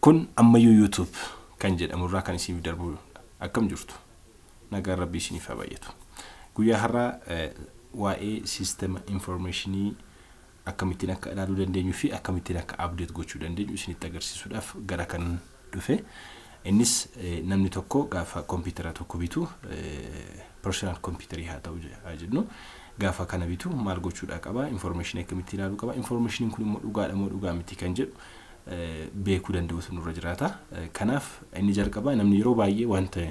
Kun ammayyuu YouTube kan jedhamurraa kan isiniif darbu. Akkam jirtu? Nagaan Rabbii isiniif haa baay'atu. Guyyaa har'aa waa'ee system informationii akkamittiin akka ilaaluu dandeenyuu fi akkamittiin akka update gochuu dandeenyu isinitti agarsiisuudhaaf gara kan dhufe. Innis namni tokko gaafa kompiitara tokko bitu, personal kompiitarii haa ta'u haa jennu, gaafa kana bitu maal gochuudhaa qaba? Informationii akkamitti ilaaluu qaba? Informationiin kun immoo dhugaadha moo dhugaa miti kan jedhu beekuu danda'utu nurra jiraata. Kanaaf inni jalqabaa, namni yeroo baay'ee wanta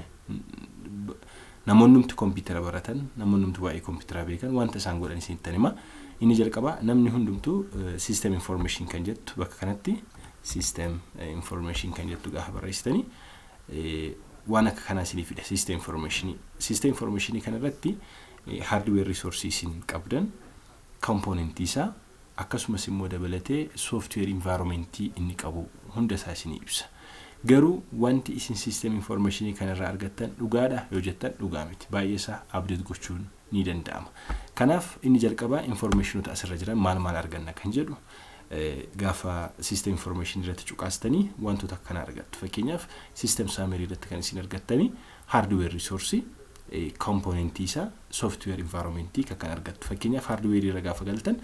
namoonni kompiitara baratan, namoonni waa'ee kompiitaraa beekan, wanta isaan godhan isinitti hima. Inni jalqabaa, namni hundumtuu system information kan jettu, bakka kanatti system information kan jettu gaafa barreessitanii waan akka kanaa isinii fida system informationii. System informationii kanarratti hardware resource isin qabdan, componentii isaa, akkasumas immoo dabalatee software environmentii inni qabu hunda isaa isinii ibsa. Garuu wanti isin system informationii kanarraa argattan dhugaadha yoo jettan, dhugaa miti. Baay'ee isaa update gochuun ni danda'ama. Kanaaf inni jalqabaa informationoota asirra jiran maal maal arganna kan jedhu, gaafa system information irratti cuqaastanii wantoota akkana argattu. Fakkeenyaaf, system summary irratti kan isin argattanii hardware resource, componentii isaa, software environmentii kan argattu. Fakkeenyaaf, hardware irra gaafa galtan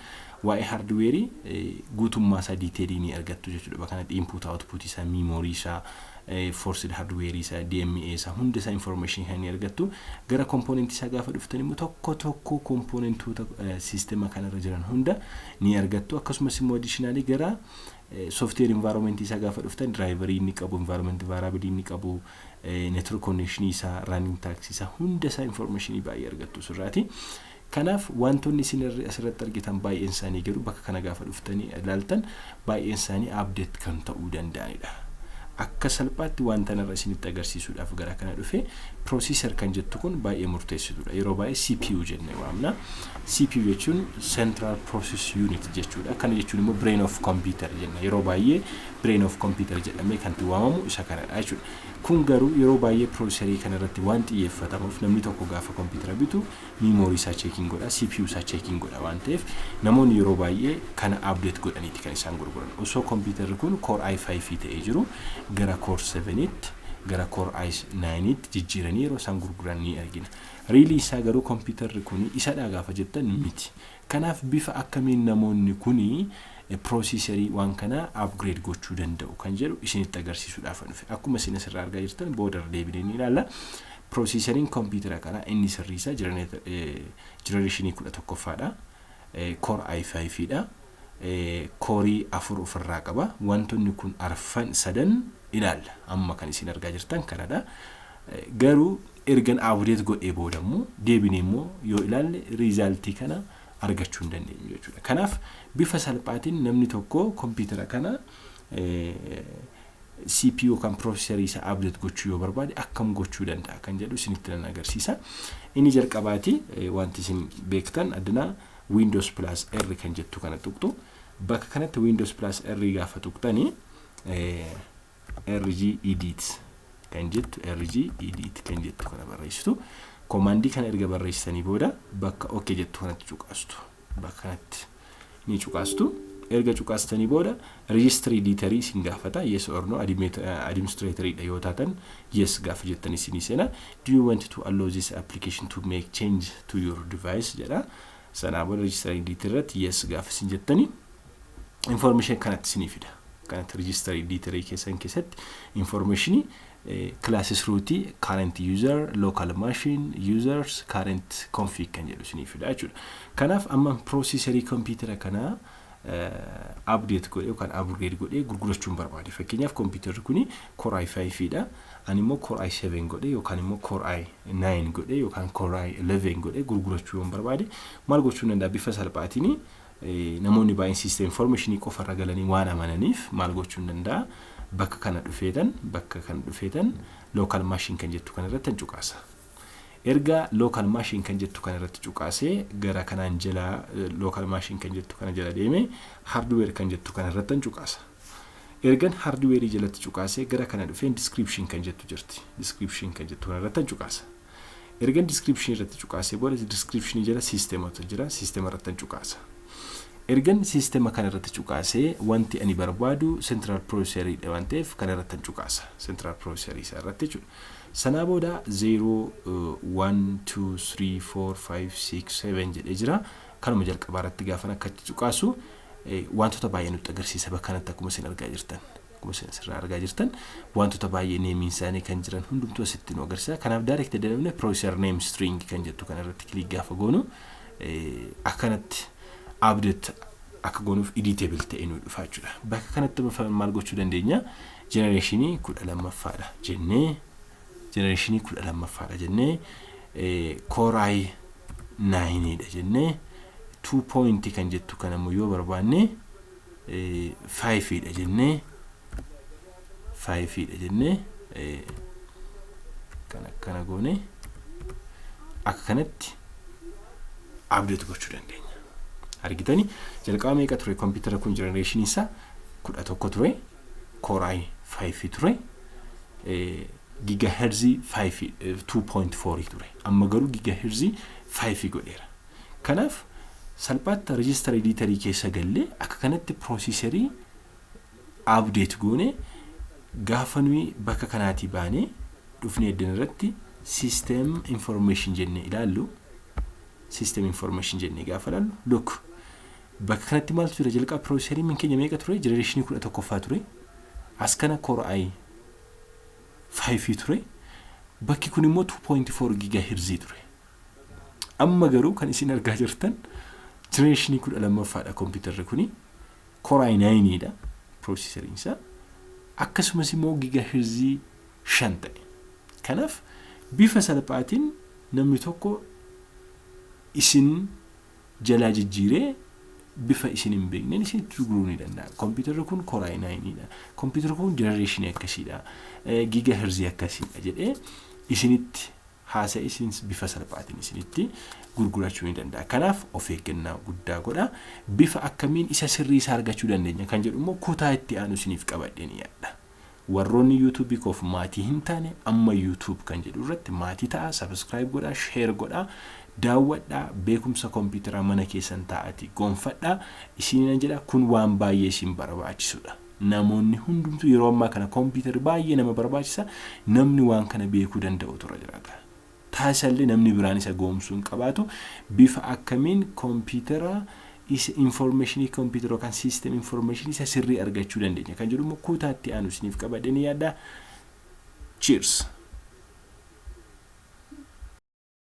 waa'ee hardware guutummaa isaa detailii ni argattu jechuudha. Bakka kanatti input output isaa, memory isaa, forced hardware isaa, DMA isaa, hunda isaa information kan ni argattu. Gara componentii isaa gaafa dhuftan immoo tokko tokko componentoota sistema kanarra jiran hunda ni argattu. Akkasumas immoo additionally gara software environment isaa gaafa dhuftan driverii inni qabu, environment variable inni qabu, network connection isaa, running task isaa, hunda isaa information baay'ee argattu sirraati. Kanaaf wantoonni isin asirratti argitan baay'een isaanii garuu bakka kana gaafa dhuftanii ilaaltan baay'een isaanii update kan ta'uu danda'anidha. Akka salphaatti wanta narra isinitti agarsiisuudhaaf gara kana dhufe. Processor kan jettu kun baay'ee murteessituudha. Yeroo baay'ee CPU jennee waamna. CPU jechuun Central Process Unit jechuudha. Kana jechuun immoo brain of computer jenna. Yeroo baay'ee brain of computer jedhamee kan itti waamamu isa kanadha jechuudha. Kun garuu yeroo baay'ee processorii kanarratti waan xiyyeeffatamuuf, namni tokko gaafa kompiitara bitu memory isaa checking godha, CPU isaa checking godha waan ta'eef, namoonni yeroo baay'ee kana update godhaniiti kan isaan gurguran. Osoo kompiitarri kun Core i5 ta'ee jiru gara Core 7tti, gara Core i9tti jijjiiranii yeroo isaan gurguran ni argina. Really isaa garuu kompiitarri kun isadhaa gaafa jettan miti. Kanaaf bifa akkamiin namoonni kuni processorii waan kana upgrade gochuu danda'u kan jedhu isinitti agarsiisuudhaaf dhufe. Akkuma isin asirraa argaa jirtan, booda deebinee ni ilaalla. Processoriin kompiitara kanaa inni sirriisaa generationii 11ffaadha. Core i5 dha. Coreii afur ofirraa qaba. Wantoonni kun arfan sadan ilaalla. Amma kan isin argaa jirtan kanadha. Garuu ergan update godhee booda immoo deebinee immoo yoo ilaalle resultii kana argachuu hin dandeenyu jechuudha. Kanaaf bifa salphaatiin namni tokko kompiitara kana CPU yookaan processorii isaa update gochuu yoo barbaade akkam gochuu danda'a kan jedhu isinitti nan agarsiisa. Inni jalqabaati, wanti isin beektan addunaa Windows plus R kan jettu kana tuqxu. Bakka kanatti Windows plus R gaafa tuqxanii RG edit kan jettu, RG edit kan jettu kana barreessitu. Commandii kana erga barreessitanii booda bakka OK jettu kanatti cuqaastu. Bakka kanatti ni cuqaastu. Erga cuqaastanii booda registry editorii isin gaafata. Yes or no, administratoriidha yoo taatan yes gaafa jettan isinii seena. "Do you want to allow this application to make change to your device?" jedha. Sanaa booda registry editor irratti yes gaafa isin jettanii information kanatti isinii fida. Kanatti registry editorii keessan keessatti informationii classes rootii, current user, local machine, users, current config kan jedhu isinii fida jechuudha. Kanaaf amma processorii kompiitara kanaa update godhee yookaan upgrade godhee gurgurachuun barbaade. Fakkeenyaaf, kompiitarri kuni Core i5 dha. Ani immoo Core i7 godhee yookaan immoo Core i9 godhee yookaan Core i11 godhee gurgurachuu yoon barbaade maal gochuu danda'a? Bifa salphaatiin, namoonni baay'een system informationii qofarra galanii waan amananiif, maal gochuu danda'a? Bakka kana dhufeetan local machine kan jettu kana irratti cuqaasa. Erga local machine kan jettu kana irratti cuqaasee, gara kanaan jala local machine kan jettu kana jala deeme hardware kan jettu kana irratti cuqaasa. Ergan hardware jalatti cuqaasee, gara kana dhufeen description kan jettu jirti. Description kan jettu kana irratti cuqaasa. Ergan description irratti cuqaasee booda description jala systemota jira, system irratti cuqaasa. Ergan system kana irratti cuqaasee, wanti ani barbaadu central processoriidha waan ta'eef kana irratti cuqaasa. Central processorii isaa irratti jechuudha. Sanaa booda 0 1 2 3 4 5 6 7 jedhee jira. Kanuma jalqabaa irratti gaafan akkatti cuqaasu wantoota baay'ee nutti agarsiisa bakka kanatti, akkuma isin argaa jirtan. Akkuma isin asirraa argaa jirtan, wantoota baay'ee nameiin isaanii kan jiran hundumtuu asitti nu agarsiisa. Kanaaf direct jedhamne processor name string kan jettu kana irratti click gaafa goonu, akkanatti update akka goonuuf editable ta'ee nu dhufa jechuudha. Bakka kanatti maal gochuu dandeenya? Generationii 12ffaadha jennee, generationii 12ffaadha jennee, Core i nineiidha jennee, 2 point kan jettu kan ammoo yoo barbaanne fiveiidha jennee, fiveiidha jennee, kan akkana goone akka kanatti update gochuu dandeenya. Argitanii, jalqaba meeqa ture kompiitara kun? Generationii isaa 11 ture, Core i fiveii ture, gigahertzii 2.4 ture. Amma garuu gigahertzii fiveii godheera. Kanaaf salphaatti registry editorii keessa gallee akka kanatti processorii update goone. Gaafa nuyi bakka kanaatii baanee dhufnee eddan irratti system information jennee ilaallu, system information jennee gaafa ilaallu, look, bakka kanatti maaltu jira? Jalqaba processorii min keenya meeqa ture? Generationii 11ffaa ture. As kana Core i fiveii ture. Bakki kun immoo 2.4 gigahertzii ture. Amma garuu kan isin argaa jirtan generationii 12ffaadha kompiitarri kuni, Core i nineiidha processoriin isaa, akkasumas immoo gigahertzii 5 ta'e. Kanaaf bifa salphaatiin namni tokko isin jalaa jijjiiree bifa isin hin beekneen isinitti gurguruu ni danda'a. Kompiitarri kun Core i nineiidha. Kompiitarri kun generationii akkasiidha. Gigahertzii akkasiidha jedhee isinitti haasa'e, isin bifa salphaatiin isinitti gurgurachuu ni danda'a. Kanaaf of eeggannaa guddaa godha. Bifa akkamiin isa sirrii isaa argachuu dandeenya kan jedhu immoo kutaa itti aanu isiniif qabadhee ni yaadda. Warroonni YouTubeii koof maatii hin taane, amma YouTube kan jedhu irratti maatii ta'a, subscribe godhaa, share godhaa, daawwadhaa, beekumsa kompiitaraa mana keessan taa'ati gonfadhaa isiniin jedha. Kun waan baay'ee isin barbaachisudha. Namoonni hundumtuu yeroo ammaa kana kompiitarri baay'ee nama barbaachisa. Namni waan kana beekuu danda'u tura jiraata. Taasisallee namni biraan isa goomsuu hin qabaatu. Bifa akkamiin kompiitara isa informationii kompiitara yookaan system informationii isa sirrii argachuu dandeenya kan jedhu immoo kutaa itti aanu isiniif qabadhee ni yaadda. Cheers!